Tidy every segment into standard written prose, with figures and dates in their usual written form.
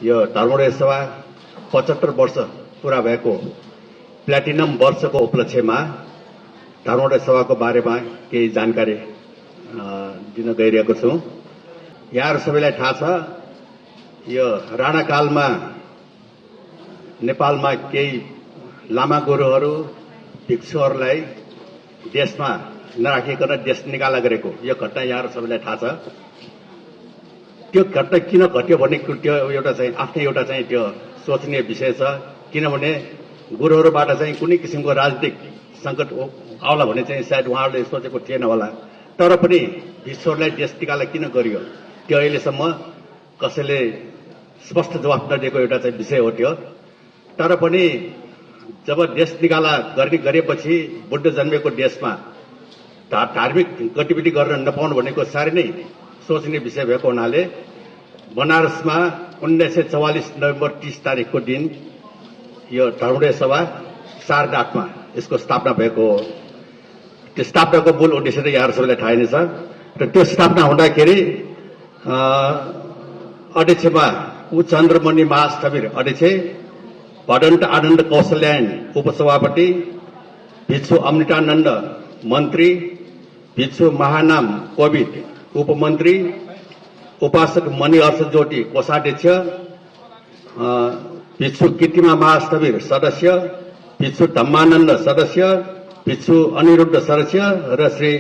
यो धर्मोदय सभा 75 वर्ष पूरा भएको प्ल्याटिनम वर्षको उपलक्ष्यमा धर्मोदय सभाको बारेमा केही जानकारी दिन गइरहेको छु। यहाँहरू सबैलाई थाहा छ, यो राणाकालमा नेपालमा केही लामा गुरुहरू भिक्षुहरूलाई देशमा नराखिकन देश निकाला गरेको यो घटना यहाँहरू सबैलाई थाहा छ। त्यो घटना किन घट्यो भन्ने त्यो एउटा चाहिँ आफ्नै एउटा चाहिँ त्यो सोच्ने विषय छ। किनभने गुरुहरूबाट चाहिँ कुनै किसिमको राजनीतिक संकट आउला भन्ने चाहिँ सायद उहाँहरूले सोचेको थिएन होला। तर पनि भिक्षुहरूलाई देश निकाला किन गरियो त्यो अहिलेसम्म कसैले स्पष्ट जवाफ नदिएको एउटा चाहिँ विषय हो त्यो। तर पनि जब देश निकाला गरेपछि बुद्ध जन्मेको देशमा धार्मिक गतिविधि गर्न नपाउनु भनेको साह्रै नै सोच्ने विषय भएको हुनाले बनारसमा 1944 नोभेम्बर 30 तारिकको दिन यो धर्मोदय सभा सारनाथमा यसको स्थापना भएको हो। त्यो स्थापनाको मूल उद्देश्य त यहाँहरू सबैलाई थाहा नै छ। र त्यो स्थापना हुँदाखेरि अध्यक्षमा उ चन्द्रमणि महास्थविर अध्यक्ष, भदन्त आनन्द कौशल्यायन उपसभापति, भिक्षु अमृतानन्द मन्त्री, भिक्षु महानाम कोविद उपमन्त्री, उपासक मणिहर्ष ज्योति कोषाध्यक्ष, भिक्षु कीर्तिमा महास्थविर सदस्य, भिक्षु धम्मानन्द सदस्य, भिक्षु अनिरुद्ध सदस्य र श्री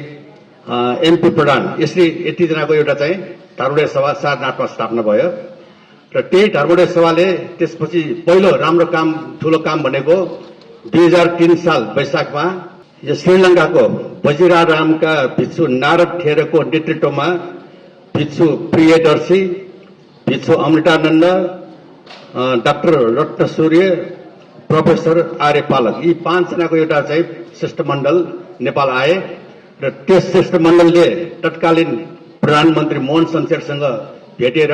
एमपी प्रधान, यसरी यतिजनाको एउटा चाहिँ धर्मोदय सभा सारनाथमा स्थापना भयो। र त्यही धर्मोदय सभाले त्यसपछि पहिलो राम्रो काम ठूलो काम भनेको 2003 साल वैशाखमा यो श्रीलङ्काको वजिरारामका भिक्षु नारद थेरको नेतृत्वमा भिक्षु प्रियदर्शी, भिक्षु अमृतानन्द, डाक्टर रत्न सूर्य, प्रोफेसर आर्य पालक, यी 5 जनाको एउटा चाहिँ शिष्टमण्डल नेपाल आए। र त्यस शिष्टमण्डलले तत्कालीन प्रधानमन्त्री मोहन शमशेरसँग भेटेर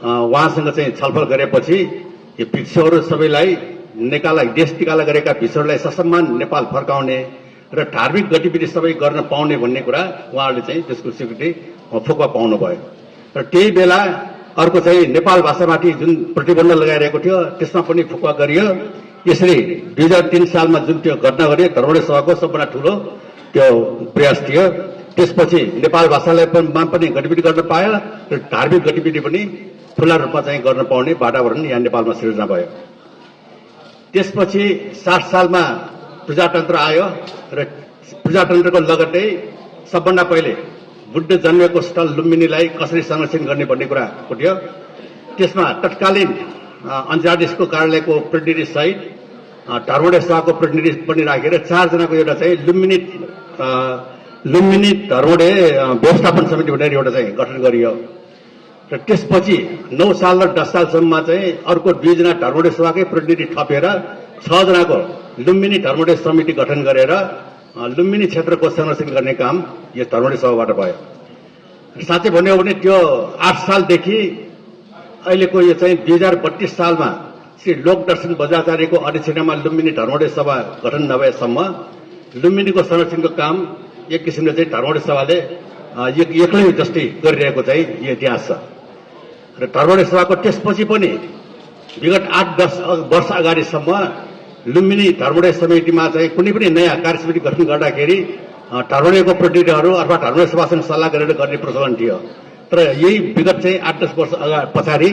उहाँसँग चाहिँ छलफल गरेपछि यो भिक्षुहरू सबैलाई देश निकाला गरेका भिक्षुहरूलाई ससम्मान नेपाल फर्काउने र धार्मिक गतिविधि सबै गर्न पाउने भन्ने कुरा उहाँहरूले चाहिँ त्यसको स्वीकृति फुक्वा पाउनु भयो। र त्यही बेला अर्को चाहिँ नेपाल भाषामाथि जुन प्रतिबन्ध लगाइरहेको थियो त्यसमा पनि फुक्वा गरियो। यसरी 2003 सालमा जुन त्यो घटना गरियो धर्मोदय सभाको सबभन्दा ठूलो त्यो प्रयास थियो। त्यसपछि नेपाल भाषालाई पनि गतिविधि गर्न पायो र धार्मिक गतिविधि पनि खुला रूपमा चाहिँ गर्न पाउने वातावरण यहाँ नेपालमा सिर्जना भयो। त्यसपछि 60 सालमा प्रजातन्त्र आयो र प्रजातन्त्रको लगत्तै सबभन्दा पहिले बुद्ध जन्मेको स्थल लुम्बिनीलाई कसरी संरक्षण गर्ने भन्ने कुरा उठ्यो। त्यसमा तत्कालीन अन्तर्राष्ट्रियको कार्यालयको प्रतिनिधि सहित धर्मोदय सभाको प्रतिनिधि पनि राखेर 4 जनाको एउटा चाहिँ लुम्बिनी धर्मोदय व्यवस्थापन समिति भनेर एउटा चाहिँ गठन गरियो। र त्यसपछि 9 साल र 10 सालसम्ममा चाहिँ अर्को 2 जना धर्मोदय सभाकै प्रतिनिधि थपेर 6 जनाको लुम्बिनी धर्मोदय समिति गठन गरेर लुम्बिनी क्षेत्रको संरक्षण गर्ने काम यस धर्मोदय सभाबाट भयो। साँच्चै भन्यो भने त्यो 8 सालदेखि अहिलेको यो चाहिँ 2032 सालमा श्री लोकदर्शन बजाचार्यको अध्यक्षतामा लुम्बिनी धर्मोदय सभा गठन नभएसम्म लुम्बिनीको संरक्षणको काम एक किसिमले चाहिँ धर्मोदय सभाले एक्लै जस्तै गरिरहेको चाहिँ यो इतिहास छ। र धर्मोदय सभाको त्यसपछि पनि विगत 8-10 वर्ष अगाडिसम्म लुम्बिनी धर्मोदय समितिमा चाहिँ कुनै पनि नयाँ कार्यसमिति गठन गर्दाखेरि धर्मोदयको प्रतिनिधिहरू अथवा धर्मोदय सभासँग सल्लाह गरेर गर्ने प्रचलन थियो। तर यही विगत चाहिँ 8-10 वर्ष पछाडि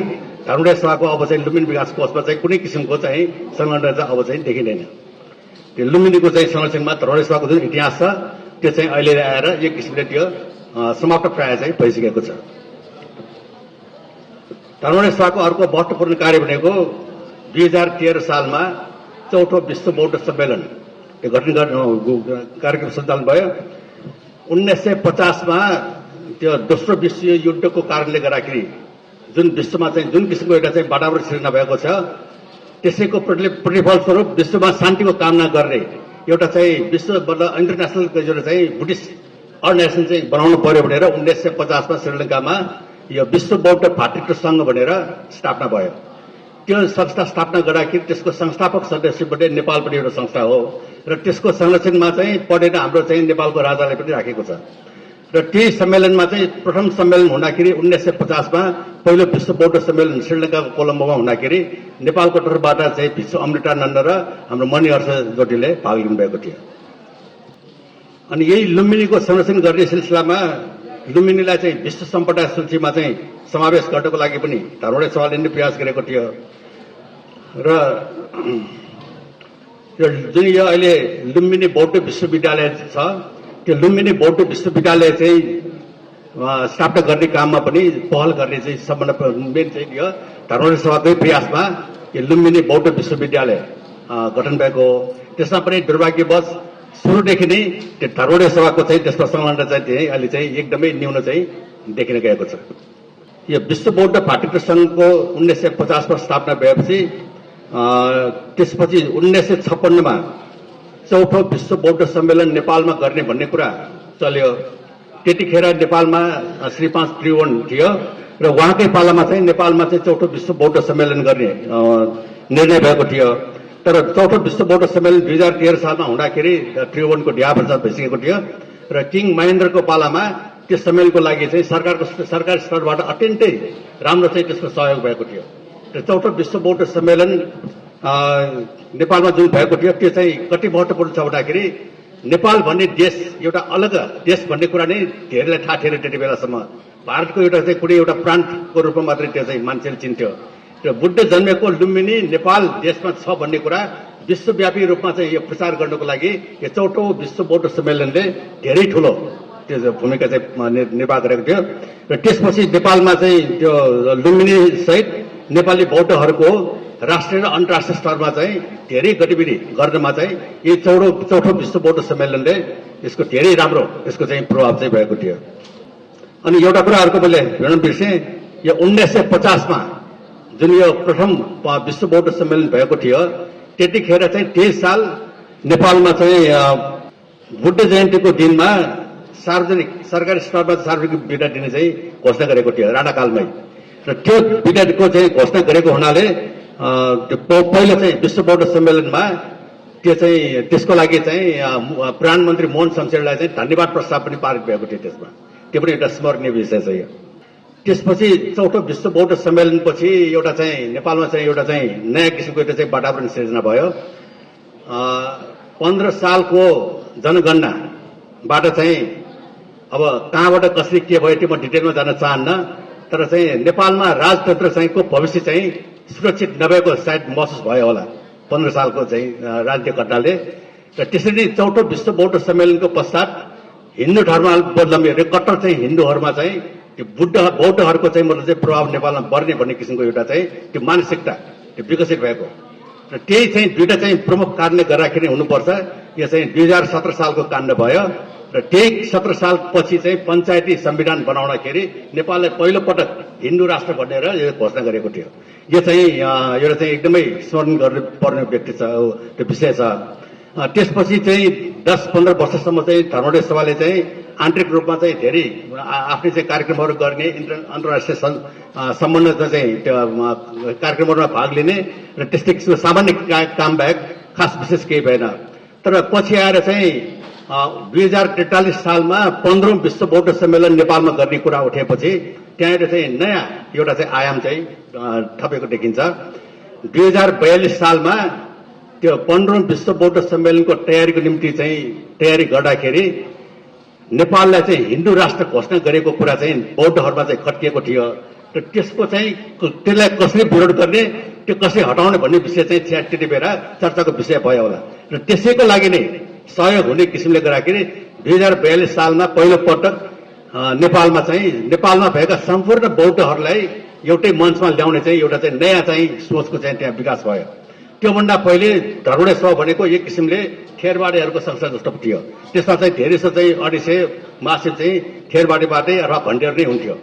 धर्मोदय सभाको अब चाहिँ लुम्बिनी विकास कोषमा चाहिँ कुनै किसिमको चाहिँ संलग्नता चाहिँ अब चाहिँ देखिँदैन। त्यो लुम्बिनीको चाहिँ संरक्षणमा धर्मोदय सभाको जुन इतिहास छ त्यो चाहिँ अहिले आएर एक किसिमले त्यो समाप्त प्राय चाहिँ भइसकेको छ। धर्मोदय सभाको अर्को महत्त्वपूर्ण कार्य भनेको 2013 सालमा 4थो विश्व बौद्ध सम्मेलन त्यो गठन कार्यक्रम सञ्चालन भयो। 1950 मा त्यो दोस्रो विश्व युद्धको कारणले गर्दाखेरि जुन विश्वमा चाहिँ जुन किसिमको एउटा चाहिँ वातावरण सृजना भएको छ त्यसैको प्रतिफलस्वरूप विश्वमा शान्तिको कामना गर्ने एउटा चाहिँ विश्व इन्टरनेसनल एउटा चाहिँ बुद्धिस्ट अर्गनाइजेसन चाहिँ बनाउनु पर्यो भनेर 1950 मा श्रीलङ्कामा यो विश्व बौद्ध भातृत्व सङ्घ भनेर स्थापना भयो। त्यो संस्था स्थापना गर्दाखेरि त्यसको संस्थापक सदस्यबाट नेपाल पनि एउटा संस्था हो र त्यसको संरक्षणमा चाहिँ पढेर हाम्रो चाहिँ नेपालको राजाले पनि राखेको छ। र त्यही सम्मेलनमा चाहिँ प्रथम सम्मेलन हुँदाखेरि 1950मा पहिलो विश्व बौद्ध सम्मेलन श्रीलङ्काको कोलम्बोमा हुँदाखेरि नेपालको तर्फबाट चाहिँ भिक्षु अमृतानन्द र हाम्रो मणिहर्ष जोटीले भाग लिनुभएको थियो। अनि यही लुम्बिनीको संरक्षण गर्ने सिलसिलामा लुम्बिनीलाई चाहिँ विश्व सम्पदा सूचीमा चाहिँ समावेश गर्नको लागि पनि धर्मवडे सभाले नै प्रयास गरेको थियो र जुन यो अहिले लुम्बिनी बौद्ध विश्वविद्यालय छ त्यो लुम्बिनी बौद्ध विश्वविद्यालय चाहिँ स्थापना गर्ने काममा पनि पहल गर्ने चाहिँ सबभन्दा मेन चाहिँ यो धर्मवडे सभाकै प्रयासमा यो लुम्बिनी बौद्ध विश्वविद्यालय गठन भएको हो। त्यसमा पनि दुर्भाग्यवश सुरुदेखि नै त्यो धर्मवडे सभाको चाहिँ त्यसको संलग्नता चाहिँ अहिले चाहिँ एकदमै न्यून चाहिँ देखिन गएको छ। यो विश्व बौद्ध भातृत्व संघको 1950 मा स्थापना भएपछि त्यसपछि 1956मा चौथो विश्व बौद्ध सम्मेलन नेपालमा गर्ने भन्ने कुरा चल्यो। त्यतिखेर नेपालमा श्री 5 त्रिभुवन थियो र उहाँकै पालामा चाहिँ नेपालमा चाहिँ चौथो विश्व बौद्ध सम्मेलन गर्ने निर्णय भएको थियो। तर चौथो विश्व बौद्ध सम्मेलन 2013 सालमा हुँदाखेरि त्रिभुवनको देहावसान भइसकेको थियो र किङ महेन्द्रको पालामा त्यस सम्मेलनको लागि चाहिँ सरकारी स्तरबाट अत्यन्तै राम्रो चाहिँ त्यसको सहयोग भएको थियो। र चौथो विश्व बौद्ध सम्मेलन नेपालमा जुन भएको थियो त्यो चाहिँ कति महत्त्वपूर्ण छ भन्दाखेरि नेपाल भन्ने देश एउटा अलग देश भन्ने कुरा नै धेरैलाई थाहा थिएन त्यति बेलासम्म। भारतको एउटा चाहिँ कुनै एउटा प्रान्तको रूपमा मात्रै त्यो चाहिँ मान्छेले चिन्थ्यो। र बुद्ध जन्मेको लुम्बिनी नेपाल देशमा छ भन्ने कुरा विश्वव्यापी रूपमा चाहिँ यो प्रचार गर्नको लागि यो चौथो विश्व बौद्ध सम्मेलनले धेरै ठुलो त्यो भूमिका चाहिँ निर्वाह गरेको थियो। र त्यसपछि नेपालमा चाहिँ त्यो लुम्बिनी सहित नेपाली बौद्धहरूको राष्ट्रिय र अन्तर्राष्ट्रिय स्तरमा चाहिँ धेरै गतिविधि गर्नमा चाहिँ यो चौथो विश्व बौद्ध सम्मेलनले यसको धेरै राम्रो यसको चाहिँ प्रभाव चाहिँ भएको थियो। अनि एउटा कुरा अर्को मैले भन्न बिर्सेँ, यो 1950मा जुन यो प्रथम विश्व बौद्ध सम्मेलन भएको थियो त्यतिखेर चाहिँ 23 साल नेपालमा चाहिँ बुद्ध जयन्तीको दिनमा सार्वजनिक सरकारी स्तरमा सार्वजनिक बिदा दिने चाहिँ घोषणा गरेको थियो राणाकालमै। र त्यो बिदाको चाहिँ घोषणा गरेको हुनाले पहिलो चाहिँ विश्व बौद्ध सम्मेलनमा त्यो चाहिँ त्यसको लागि चाहिँ प्रधानमन्त्री मोहन शमशेरलाई चाहिँ धन्यवाद प्रस्ताव पनि पारित भएको थियो त्यसमा। त्यो पनि एउटा स्मरणीय विषय छ यो। त्यसपछि चौथो विश्व बौद्ध सम्मेलनपछि एउटा चाहिँ नेपालमा चाहिँ एउटा चाहिँ नयाँ किसिमको एउटा चाहिँ वातावरण सिर्जना भयो। 15 सालको जनगणनाबाट चाहिँ अब कहाँबाट कसरी के भयो त्यो म डिटेलमा जान चाहन्न, तर चाहिँ नेपालमा राजतन्त्र चाहिँ को भविष्य चाहिँ सुरक्षित नभएको सायद महसुस भयो होला 15 सालको चाहिँ राजनीतिक घटनाले। र त्यसरी चौथो विश्व बौद्ध सम्मेलनको पश्चात हिन्दू धर्मावलम्बी कट्टर चाहिँ हिन्दूहरूमा चाहिँ त्यो बौद्धहरूको चाहिँ मतलब चाहिँ प्रभाव नेपालमा बढ्ने भन्ने किसिमको एउटा चाहिँ त्यो मानसिकता त्यो विकसित भएको। र त्यही चाहिँ दुईटा चाहिँ प्रमुख कारणले गर्दाखेरि हुनुपर्छ। यो चाहिँ 2017 सालको काण्ड भयो र त्यही 17 सालपछि चाहिँ पञ्चायती संविधान बनाउँदाखेरि नेपाललाई पहिलो पटक हिन्दू राष्ट्र भनेर यो घोषणा गरेको थियो। यो चाहिँ एउटा चाहिँ एकदमै स्मरण गर्नुपर्ने व्यक्ति छ त्यो विषय छ। त्यसपछि चाहिँ 10-15 वर्षसम्म चाहिँ धर्मवडे सभाले चाहिँ आन्तरिक रूपमा चाहिँ धेरै आफ्नै चाहिँ कार्यक्रमहरू गर्ने अन्तर्राष्ट्रिय सम्बन्ध चाहिँ त्यो कार्यक्रमहरूमा भाग लिने र त्यस्तै किसिमको सामान्य काम बाहेक खास विशेष केही भएन। तर पछि आएर चाहिँ 2043 सालमा 15औं विश्व बौद्ध सम्मेलन नेपालमा गर्ने कुरा उठेपछि त्यहाँनिर चाहिँ नयाँ एउटा चाहिँ आयाम चाहिँ थपेको देखिन्छ। 2042 सालमा त्यो 15औं विश्व बौद्ध सम्मेलनको तयारीको निम्ति चाहिँ तयारी गर्दाखेरि नेपाललाई चाहिँ हिन्दू राष्ट्र घोषणा गरेको कुरा चाहिँ बौद्धहरूमा चाहिँ खट्किएको थियो। र त्यसको चाहिँ त्यसलाई कसरी विरोध गर्ने त्यो कसरी हटाउने भन्ने विषय चाहिँ त्यति बेला चर्चाको विषय भयो होला। र त्यसैको लागि नै सहयोग हुने किसिमले गर्दाखेरि 2042 सालमा पहिलो पटक नेपालमा भएका सम्पूर्ण बौद्धहरूलाई एउटै मञ्चमा ल्याउने चाहिँ एउटा चाहिँ नयाँ चाहिँ सोचको चाहिँ त्यहाँ विकास भयो। त्योभन्दा पहिले धर्मवडे सभा भनेको एक किसिमले खेरबाडीहरूको संस्था जस्तो थियो। त्यसमा चाहिँ धेरै जसो चाहिँ अडिसे मासिक चाहिँ खेरबाडीबाटै अथवा भण्डेर नै हुन्थ्यो।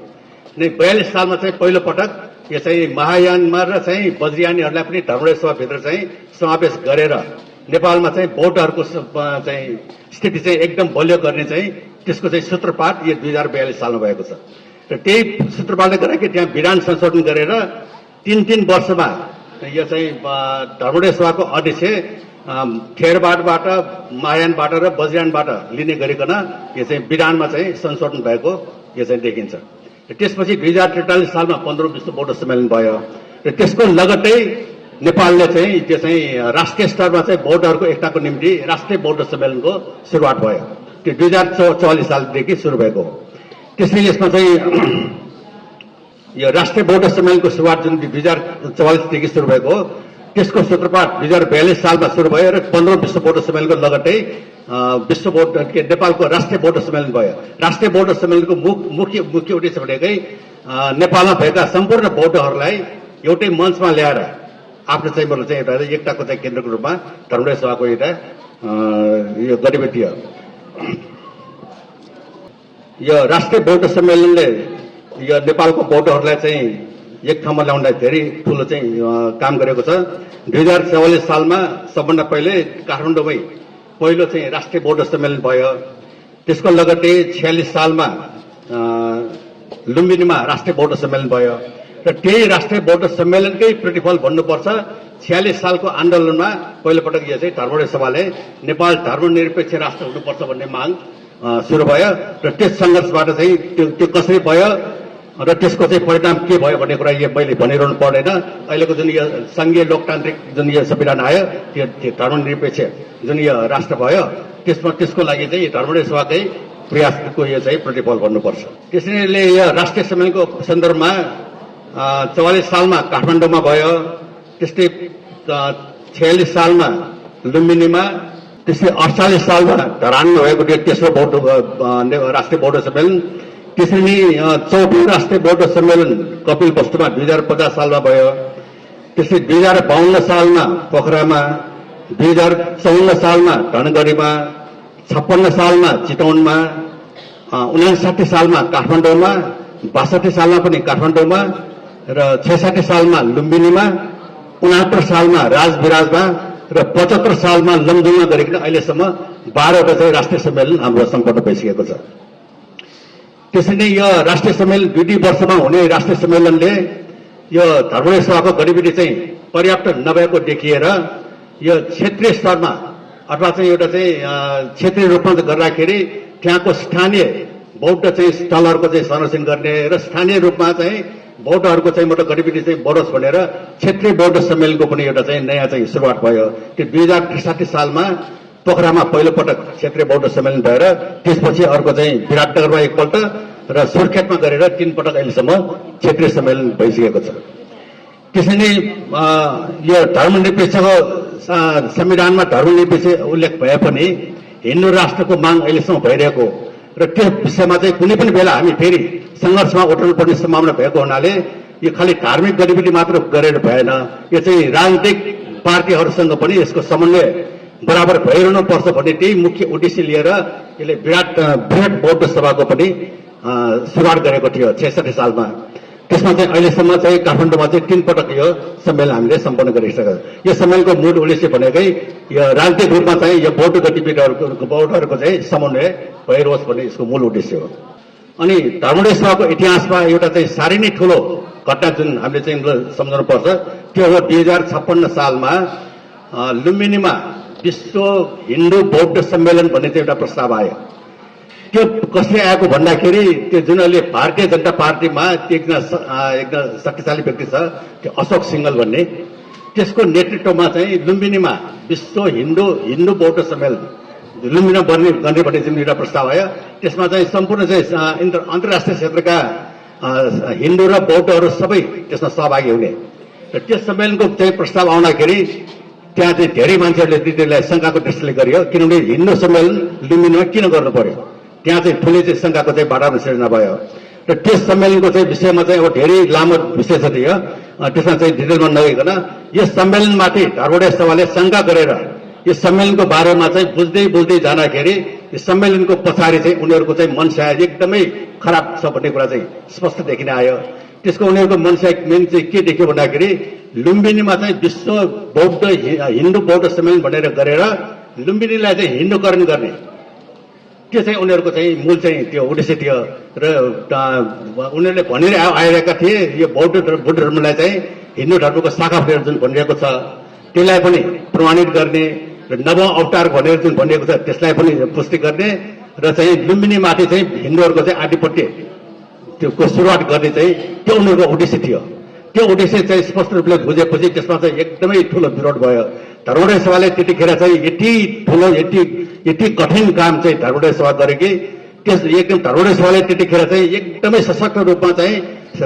42 सालमा चाहिँ पहिलो पटक यो चाहिँ महायानमा र चाहिँ वज्रयानीहरूलाई पनि धर्मवडे सभाभित्र चाहिँ समावेश गरेर नेपालमा चाहिँ बौद्धहरूको चाहिँ स्थिति चाहिँ एकदम बलियो गर्ने चाहिँ त्यसको चाहिँ सूत्रपात यो 2042 सालमा भएको छ। र त्यही सूत्रपातले गर्दाखेरि त्यहाँ विधान संशोधन गरेर 3 वर्षमा यो चाहिँ धर्मवडे सभाको अध्यक्ष थेरबाडबाट मायानबाट र बज्रायनबाट लिने गरिकन यो चाहिँ विधानमा चाहिँ संशोधन भएको यो चाहिँ देखिन्छ। त्यसपछि 2043 सालमा 15औं विश्व बौद्ध सम्मेलन भयो र त्यसको लगत्तै नेपालले चाहिँ त्यो चाहिँ राष्ट्रिय स्तरमा चाहिँ बौद्धहरूको एकताको निम्ति राष्ट्रिय बौद्ध सम्मेलनको सुरुवात भयो। त्यो 2044 सालदेखि सुरु भएको हो। त्यसैले यसमा चाहिँ यो राष्ट्रिय बौद्ध सम्मेलनको सुरुवात जुन 2044 देखि सुरु भएको हो त्यसको सूत्रपात 2042 सालमा सुरु भयो र 15औं विश्व बौद्ध सम्मेलनको लगत्तै विश्व बौद्ध नेपालको राष्ट्रिय बौद्ध सम्मेलन भयो। राष्ट्रिय बौद्ध सम्मेलनको मुख्य उद्देश्य भनेकै नेपालमा भएका सम्पूर्ण बौद्धहरूलाई एउटै मञ्चमा ल्याएर आफ्नो चाहिँ मतलब चाहिँ एउटा एकताको चाहिँ केन्द्रको रूपमा धर्मराय सभाको एउटा यो गतिविधि हो। यो राष्ट्रिय बौद्ध सम्मेलनले यो नेपालको बौद्धहरूलाई चाहिँ एक ठाउँमा ल्याउनलाई धेरै ठूलो चाहिँ काम गरेको छ। 2044 सालमा सबभन्दा पहिले काठमाडौँमै पहिलो चाहिँ राष्ट्रिय बौद्ध सम्मेलन भयो। त्यसको लगत्तै 46 सालमा लुम्बिनीमा राष्ट्रिय बौद्ध सम्मेलन भयो र त्यही राष्ट्रिय बौद्ध सम्मेलनकै प्रतिफल भन्नुपर्छ 46 सालको आन्दोलनमा पहिलोपटक यो चाहिँ धर्मराय सभाले नेपाल धर्मनिरपेक्ष राष्ट्र हुनुपर्छ भन्ने माग सुरु भयो र त्यस सङ्घर्षबाट चाहिँ त्यो कसरी भयो र त्यसको चाहिँ परिणाम के भयो भन्ने कुरा यो मैले भनिरहनु पर्दैन। अहिलेको जुन यो संघीय लोकतान्त्रिक जुन यो संविधान आयो त्यो धर्मनिरपेक्ष जुन यो राष्ट्र भयो त्यसको लागि चाहिँ यो धर्मराय सभाकै प्रयासको यो चाहिँ प्रतिफल भन्नुपर्छ। त्यसैले यो राष्ट्रिय सम्मेलनको सन्दर्भमा 44 सालमा काठमाडौँमा भयो, त्यस्तै 46 सालमा लुम्बिनीमा, त्यसै 48 सालमा धरानमा भएको तेस्रो बौद्ध राष्ट्रिय बौद्ध सम्मेलन, त्यसरी नै 4औं राष्ट्रिय बौद्ध सम्मेलन कपिल वस्तुमा 2050 सालमा भयो। त्यसै 2052 सालमा पोखरामा, 2054 सालमा धनगढीमा, 56 सालमा चितवनमा, 59 सालमा काठमाडौँमा, 62 सालमा पनि काठमाडौँमा र 66 सालमा लुम्बिनीमा, 69 सालमा राजविराजमा र 75 सालमा लमजुङमा गरिकन अहिलेसम्म 12वटा चाहिँ राष्ट्रिय सम्मेलन हाम्रो सम्पन्न भइसकेको छ। त्यसै नै यो राष्ट्रिय सम्मेलन 2 वर्षमा हुने राष्ट्रिय सम्मेलनले यो धर्मराय सभाको गतिविधि चाहिँ पर्याप्त नभएको देखिएर यो क्षेत्रीय स्तरमा अथवा चाहिँ एउटा चाहिँ क्षेत्रीय रूपमा गर्दाखेरि त्यहाँको स्थानीय बौद्ध चाहिँ स्थलहरूको चाहिँ संरक्षण गर्ने र स्थानीय रूपमा चाहिँ बौद्धहरूको चाहिँ मतलब गतिविधि चाहिँ बढोस् भनेर क्षेत्रीय बौद्ध सम्मेलनको पनि एउटा चाहिँ नयाँ चाहिँ सुरुवात भयो। त्यो 2063 सालमा पोखरामा पहिलोपटक क्षेत्रीय बौद्ध सम्मेलन भएर त्यसपछि अर्को चाहिँ विराटनगरमा एकपल्ट र सुर्खेतमा गरेर 3 पटक अहिलेसम्म क्षेत्रीय सम्मेलन भइसकेको छ। त्यसै नै यो धर्मनिरपेक्षको संविधानमा धर्मनिरपेक्ष उल्लेख भए पनि हिन्दू राष्ट्रको माग अहिलेसम्म भइरहेको र त्यो विषयमा चाहिँ कुनै पनि बेला हामी फेरि सङ्घर्षमा उठ्नुपर्ने सम्भावना भएको हुनाले यो खालि धार्मिक गतिविधि मात्र गरेर भएन, यो चाहिँ राजनीतिक पार्टीहरूसँग पनि यसको समन्वय बराबर भइरहनु पर्छ भन्ने त्यही मुख्य उद्देश्य लिएर यसले विराट बौद्ध सभाको पनि सुरुवात गरेको थियो 66 सालमा। त्यसमा चाहिँ अहिलेसम्म चाहिँ काठमाडौँमा चाहिँ 3 पटक यो सम्मेलन हामीले सम्पन्न गरिसकेका छौँ। यो सम्मेलनको मूल उद्देश्य भनेकै यो राजनीतिक रूपमा चाहिँ यो बौद्ध गतिविधिहरूको बौद्धहरूको चाहिँ समन्वय भइरहोस् भन्ने यसको मूल उद्देश्य हो। अनि धर्मराय सभाको इतिहासमा एउटा चाहिँ साह्रै नै ठुलो घटना जुन हामीले चाहिँ सम्झाउनु पर्छ त्यो हो 2056 सालमा लुम्बिनीमा विश्व हिन्दू बौद्ध सम्मेलन भन्ने चाहिँ एउटा प्रस्ताव आयो। त्यो कसले आएको भन्दाखेरि त्यो जुन अहिले भारतीय जनता पार्टीमा एकजना शक्तिशाली व्यक्ति छ त्यो अशोक सिंघल भन्ने, त्यसको नेतृत्वमा चाहिँ लुम्बिनीमा विश्व हिन्दू बौद्ध सम्मेलन लुम्बिनीमा गर्ने भन्ने जुन एउटा प्रस्ताव आयो त्यसमा चाहिँ सम्पूर्ण चाहिँ अन्तर्राष्ट्रिय क्षेत्रका हिन्दू र बौद्धहरू सबै त्यसमा सहभागी हुने र त्यस सम्मेलनको चाहिँ प्रस्ताव आउँदाखेरि त्यहाँ चाहिँ धेरै मान्छेहरूले त्यसलाई शङ्काको दृष्टिले गरियो, किनभने हिन्दू सम्मेलन लुम्बिनीमा किन गर्नु पर्यो, त्यहाँ चाहिँ ठुलै चाहिँ शङ्काको चाहिँ वातावरण सिर्जना भयो र त्यस सम्मेलनको चाहिँ विषयमा चाहिँ अब धेरै लामो विषय छ थियो, त्यसमा चाहिँ डिटेलमा नगइकन यस सम्मेलनमाथि धर्मराय सभाले शङ्का गरेर यो सम्मेलनको बारेमा चाहिँ बुझ्दै जाँदाखेरि यो सम्मेलनको पछाडि चाहिँ उनीहरूको चाहिँ मनसाय एकदमै खराब छ भन्ने कुरा चाहिँ स्पष्ट देखिन आयो। त्यसको उनीहरूको मनसाय मेन चाहिँ के देख्यो भन्दाखेरि लुम्बिनीमा चाहिँ विश्व हिन्दू बौद्ध सम्मेलन भनेर गरेर लुम्बिनीलाई चाहिँ हिन्दूकरण गर्ने त्यो चाहिँ उनीहरूको चाहिँ मूल चाहिँ त्यो उद्देश्य थियो र उनीहरूले भनेर आइरहेका थिए यो बौद्ध धर्मलाई चाहिँ हिन्दू धर्मको शाखा जुन भनिरहेको छ त्यसलाई पनि प्रमाणित गर्ने र नवौं अवतार भनेर जुन भनिएको छ त्यसलाई पनि पुष्टि गर्ने र चाहिँ लुम्बिनीमाथि चाहिँ हिन्दूहरूको चाहिँ आधिपत्य त्यो सुरुवात गर्ने चाहिँ त्यो उनीहरूको उद्देश्य थियो। त्यो उद्देश्य चाहिँ स्पष्ट रूपले बुझेपछि त्यसमा चाहिँ एकदमै ठुलो विरोध भयो। धर्मोदय सभाले त्यतिखेर चाहिँ यति ठुलो यति कठिन काम चाहिँ धर्मोदय सभा गरे कि त्यस एकदम धर्मोदय सभाले त्यतिखेर चाहिँ एकदमै सशक्त रूपमा चाहिँ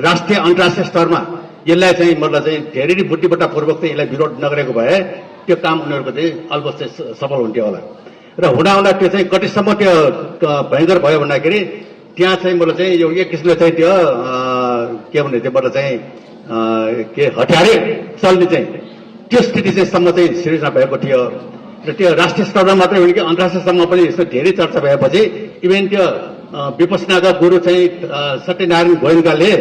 राष्ट्रिय अन्तर्राष्ट्रिय स्तरमा यसलाई चाहिँ मतलब चाहिँ धेरै बुद्धिमत्तापूर्वक चाहिँ यसलाई विरोध नगरेको भए त्यो काम उनीहरूको चाहिँ अलमोस्ट चाहिँ सफल हुन्थ्यो होला। र हुँदा त्यो चाहिँ कतिसम्म त्यो भयङ्कर भयो भन्दाखेरि त्यहाँ चाहिँ मतलब चाहिँ यो एक किसिमले चाहिँ त्यो के भन्ने त्यो मतलब चाहिँ के हतियारै चल्ने चाहिँ त्यो स्थिति चाहिँ सम्म चाहिँ सिर्जना भएको थियो। र त्यो राष्ट्रिय स्तरमा मात्रै होइन कि अन्तर्राष्ट्रिय स्तरमा पनि यस्तो धेरै चर्चा भएपछि इभेन त्यो विपश्यनाका गुरु चाहिँ सत्यनारायण गोयन्काले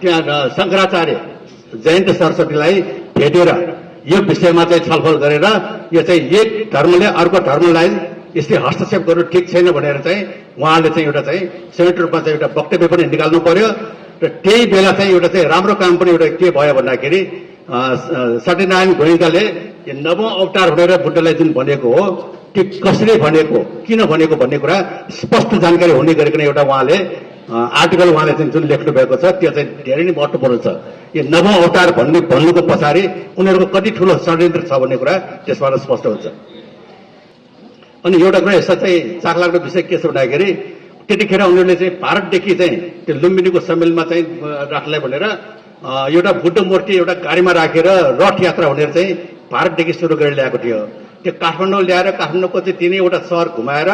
त्यहाँ शङ्कराचार्य जयन्त सरस्वतीलाई भेटेर यो विषयमा चाहिँ छलफल गरेर यो चाहिँ एक धर्मले अर्को धर्मलाई यसले हस्तक्षेप गर्नु ठिक छैन भनेर चाहिँ उहाँले चाहिँ एउटा चाहिँ संयुक्त रूपमा चाहिँ एउटा वक्तव्य पनि निकाल्नु पर्यो। र त्यही बेला चाहिँ एउटा चाहिँ राम्रो काम पनि एउटा के भयो भन्दाखेरि सत्यनारायण गोयन्काले यो नवौं अवतार भनेर बुद्धलाई जुन भनेको हो त्यो कसरी भनेको किन भनेको भन्ने कुरा स्पष्ट जानकारी हुने गरिकन एउटा उहाँले आर्टिकल उहाँले चाहिँ जुन लेख्नु भएको छ त्यो चाहिँ धेरै नै महत्त्वपूर्ण छ। यो नवौं अवतार भन्नुको पछाडि उनीहरूको कति ठुलो षड्यन्त्र छ भन्ने कुरा त्यसबाट स्पष्ट हुन्छ। अनि एउटा कुरा यस्तो चाहिँ चाखलाग्दो विषय के छ भन्दाखेरि त्यतिखेर उनीहरूले चाहिँ भारतदेखि चाहिँ त्यो लुम्बिनीको सम्मेलनमा चाहिँ राख्नलाई भनेर एउटा बुद्ध मूर्ति एउटा गाडीमा राखेर रथ यात्रा भनेर चाहिँ भारतदेखि सुरु गरेर ल्याएको थियो। त्यो काठमाडौँ ल्याएर काठमाडौँको चाहिँ तिनैवटा सहर घुमाएर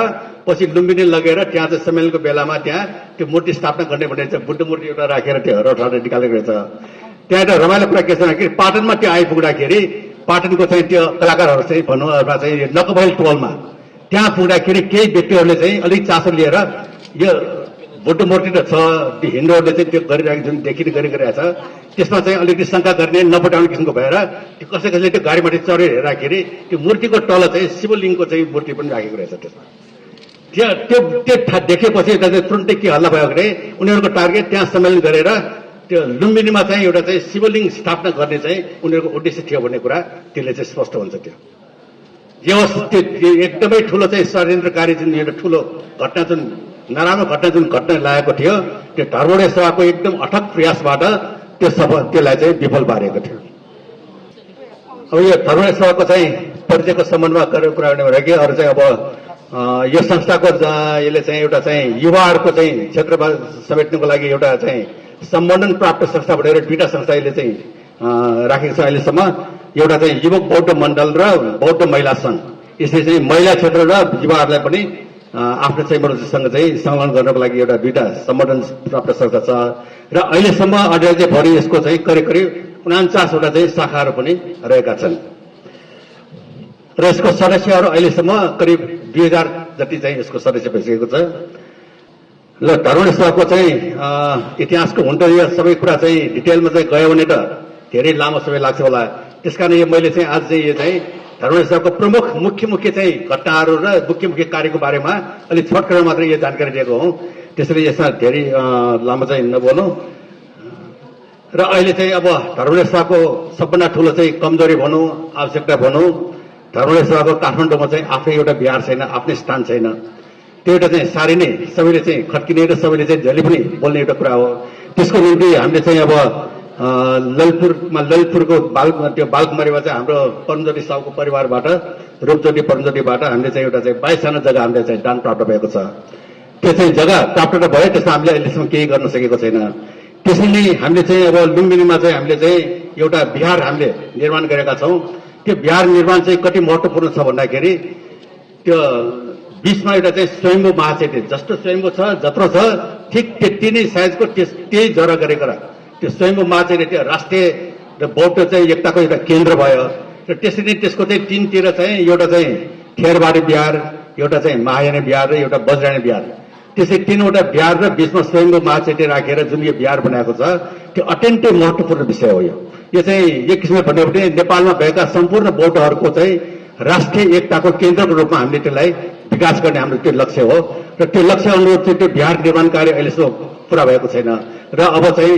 पछि लुम्बिनी लगेर त्यहाँ चाहिँ सम्मेलनको बेलामा त्यहाँ त्यो मूर्ति स्थापना गर्ने भनेर चाहिँ बुद्ध मूर्ति एउटा राखेर त्यो रथहरू निकालेको रहेछ। त्यहाँ एउटा रमाइलो कुरा के छ भन्दाखेरि पाटनमा त्यो आइपुग्दाखेरि पाटनको चाहिँ त्यो कलाकारहरू चाहिँ भनौँ चाहिँ नकबैल टोलमा त्यहाँ पुग्दाखेरि केही व्यक्तिहरूले चाहिँ अलिक चासो लिएर यो बुद्ध मूर्ति त छ त्यो हिन्दूहरूले चाहिँ त्यो गरिरहेको जुन देखिने गरिरहेको छ त्यसमा चाहिँ अलिकति शङ्का गर्ने नपटाउने किसिमको भएर त्यो कसैले त्यो गाडीमाथि चढेर हेर्दाखेरि त्यो मूर्तिको तल चाहिँ शिवलिङ्गको चाहिँ मूर्ति पनि राखेको रहेछ। त्यसमा त्यो देखेपछि तुरन्तै के हल्ला भयो भने उनीहरूको टार्गेट त्यहाँ सम्मेलन गरेर त्यो लुम्बिनीमा चाहिँ एउटा चाहिँ शिवलिङ्ग स्थापना गर्ने चाहिँ उनीहरूको उद्देश्य थियो भन्ने कुरा त्यसले चाहिँ स्पष्ट हुन्छ। त्यो एकदमै ठुलो चाहिँ षड्यन्त्रकारी जुन एउटा ठुलो घटना जुन नराम्रो घटना जुन घटना लागेको थियो त्यो धर्मोदय सभाको एकदम अथक प्रयासबाट त्यसलाई चाहिँ विफल पारेको थियो। अब यो धर्मोदय सभाको चाहिँ परिचयको सम्बन्धमा गरेको कुरा गर्ने भने कि अरू चाहिँ अब यो संस्थाको यसले चाहिँ एउटा चाहिँ युवाहरूको चाहिँ क्षेत्र समेट्नुको लागि एउटा चाहिँ सम्बन्धन प्राप्त संस्था भनेर दुईटा संस्था यसले चाहिँ राखेको छ अहिलेसम्म। एउटा चाहिँ युवक बौद्ध मण्डल र बौद्ध महिला सङ्घ यसले चाहिँ महिला क्षेत्र र युवाहरूलाई पनि आफ्नो चाहिँ मनोसँग चाहिँ संलग्न गर्नको लागि एउटा दुईटा सम्बन्धन प्राप्त संस्था छ। र अहिलेसम्म अझै चाहिँ भरि यसको चाहिँ करिब 49वटा चाहिँ शाखाहरू पनि रहेका छन्। र यसको सदस्यहरू अहिलेसम्म करिब 2000 जति चाहिँ यसको सदस्य भइसकेको छ। ल धर्मोदय सभाको चाहिँ इतिहासको हुन त यो सबै कुरा चाहिँ डिटेलमा चाहिँ गयो भने त धेरै लामो समय लाग्छ होला। त्यसकारण यो मैले चाहिँ आज चाहिँ यो चाहिँ धर्मोदय सभाको प्रमुख मुख्य चाहिँ घटनाहरू र मुख्य कार्यको बारेमा अलिक छोटकरमा मात्रै यो जानकारी दिएको हुँ। त्यसैले यसमा धेरै लामो चाहिँ नबोलौँ। र अहिले चाहिँ अब धर्मोदय सभाको सबभन्दा ठुलो चाहिँ कमजोरी भनौँ आवश्यकता भनौँ धर्मोदय सभाको काठमाडौँमा चाहिँ आफ्नै एउटा विहार छैन, आफ्नै स्थान छैन। त्यो एउटा चाहिँ साह्रै नै सबैले चाहिँ खड्किने र सबैले चाहिँ जहिले पनि बोल्ने एउटा कुरा हो। त्यसको निम्ति हामीले चाहिँ अब ललितपुरको त्यो बालकुमारीमा चाहिँ हाम्रो परमज्योति साहुको परिवारबाट रूपज्योति परमज्योतिबाट हामीले चाहिँ एउटा चाहिँ 22 सानो जग्गा हामीले चाहिँ दान प्राप्त भएको छ। त्यो चाहिँ जग्गा प्राप्त त भयो, त्यसमा हामीले अहिलेसम्म केही गर्न सकेको छैन। त्यसैले हामीले चाहिँ अब लुम्बिनीमा चाहिँ हामीले चाहिँ एउटा विहार हामीले निर्माण गरेका छौँ। त्यो विहार निर्माण चाहिँ कति महत्त्वपूर्ण छ भन्दाखेरि त्यो बीचमा एउटा चाहिँ स्वयम्भू महाचैत्य जस्तो स्वयम्भू छ जत्रो छ ठिक त्यति नै साइजको त्यही जरा गरेर त्यो स्वयम्भू महाचैत्य त्यो राष्ट्रिय र बौद्ध चाहिँ एकताको एउटा केन्द्र भयो। र त्यसरी त्यसको चाहिँ तीनतिर चाहिँ एउटा चाहिँ खेरबारी विहार, एउटा चाहिँ महायानी विहार र एउटा बज्रायणी विहार, त्यसै तीनवटा विहार र बीचमा स्वयम्भू महाचैत्य राखेर जुन यो विहार बनाएको छ त्यो अत्यन्तै महत्त्वपूर्ण विषय हो। यो चाहिँ एक किसिमले भन्यो भने नेपालमा भएका सम्पूर्ण बौद्धहरूको चाहिँ राष्ट्रिय एकताको केन्द्रको रूपमा हामीले त्यसलाई विकास गर्ने हाम्रो त्यो लक्ष्य हो। र त्यो लक्ष्य अनुरूप चाहिँ त्यो विहार निर्माण कार्य अहिलेसम्म पुरा भएको छैन। र अब चाहिँ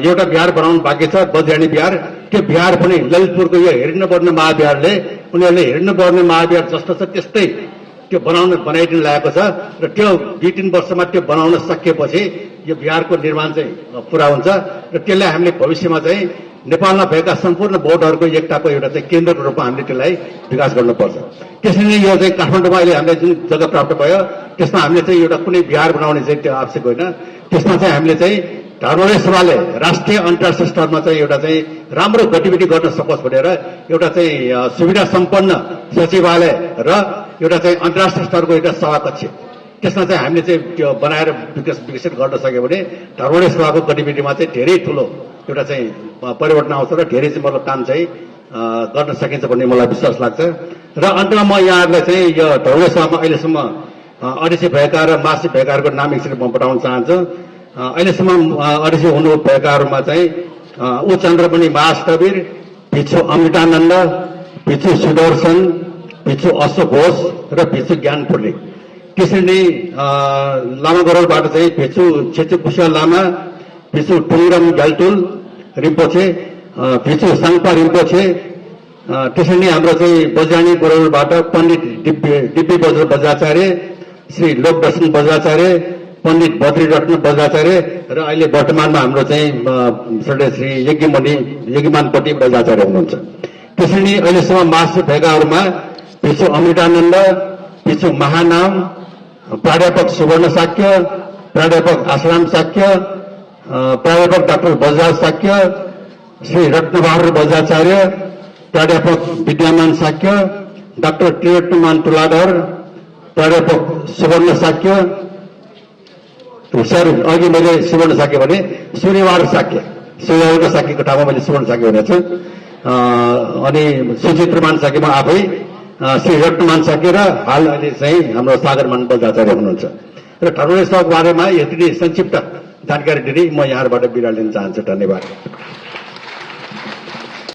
एउटा विहार बनाउनु बाँकी छ बज्रायणी विहार। त्यो विहार पनि ललितपुरको यो हेरिनुपर्ने महाविहारले उनीहरूले हेर्नुपर्ने महाविहार जस्तो छ त्यस्तै त्यो बनाइदिन लागेको छ र त्यो 2-3 वर्षमा त्यो बनाउन सकिएपछि यो बिहारको निर्माण चाहिँ पुरा हुन्छ र त्यसलाई हामीले भविष्यमा चाहिँ नेपालमा भएका सम्पूर्ण बोर्डहरूको एकताको एउटा चाहिँ केन्द्रको रूपमा हामीले त्यसलाई विकास गर्नुपर्छ। त्यसरी नै यो चाहिँ काठमाडौँमा अहिले हामीलाई जुन जग्गा प्राप्त भयो त्यसमा हामीले चाहिँ एउटा कुनै बिहार बनाउने चाहिँ त्यो आवश्यक होइन। त्यसमा चाहिँ हामीले चाहिँ धर्मराय सभाले राष्ट्रिय अन्तर्राष्ट्रिय स्तरमा चाहिँ एउटा चाहिँ राम्रो गतिविधि गर्न सकोस् भनेर एउटा चाहिँ सुविधा सम्पन्न सचिवालय र एउटा चाहिँ अन्तर्राष्ट्रिय स्तरको एउटा सभाकक्ष त्यसमा चाहिँ हामीले चाहिँ त्यो बनाएर विकसित गर्न सक्यो भने धर्मराय सभाको गतिविधिमा चाहिँ धेरै ठुलो एउटा चाहिँ परिवर्तन आउँछ र धेरै चाहिँ मतलब काम चाहिँ गर्न सकिन्छ भन्ने मलाई विश्वास लाग्छ। र अन्तमा म यहाँहरूलाई चाहिँ यो धर्मराय सभामा अहिलेसम्म अध्यक्ष भएका र महासचिव भएकाहरूको नाम एकचोटि म बताउन चाहन्छु। अहिलेसम्म अध्यक्ष हुनु भएकाहरूमा चाहिँ उ चन्द्रमणि महास्थवीर, भिक्षु अमृतानन्द, भिक्षु सुदर्शन, भिक्षु अशोक घोष र भिक्षु ज्ञानपुरले। त्यसरी नै लामा गरौलबाट चाहिँ भिक्षु छेचु कुशल लामा, भिक्षु टुङरम ग्याल्टुल रिम्पोछे, भिक्षु साङपा रिम्पोछे। त्यसरी नै हाम्रो चाहिँ बजानी गरौलबाट पण्डित दिव्य बज्र बज्राचार्य, श्री लोकदर्शन बज्राचार्य, पण्डित बद्रीरत्न बज्राचार्य र अहिले वर्तमानमा हाम्रो चाहिँ श्री यज्ञमानपट्टि बज्राचार्य हुनुहुन्छ। त्यसरी नै अहिलेसम्म महासचिव भएकाहरूमा भिक्षु अमृतानन्द, भिक्षु महानाम, प्राध्यापक सुवर्ण साक्य, प्राध्यापक आश्राम साक्य, प्राध्यापक डाक्टर बजराज साक्य, श्री रत्नबहादुर बज्राचार्य, प्राध्यापक विद्यामान साक्य, डाक्टर त्रिरत्नमान तुलाधर, प्राध्यापक सुवर्ण साक्य, सर अघि मैले सुवर्ण साक्य भने सूर्यवार साक्यको ठाउँमा मैले सुवर्ण साक्य भनेको छु। अनि सुचित्रमान साक्यमा आफै श्री रत्नमान साक्य र हाल अहिले चाहिँ हाम्रो सागरमान बज्राचार्य हुनुहुन्छ। र धर्मराय सभाको बारेमा यति नै संक्षिप्त जानकारी दिँदै म यहाँबाट बिदा लिन चाहन्छु। धन्यवाद।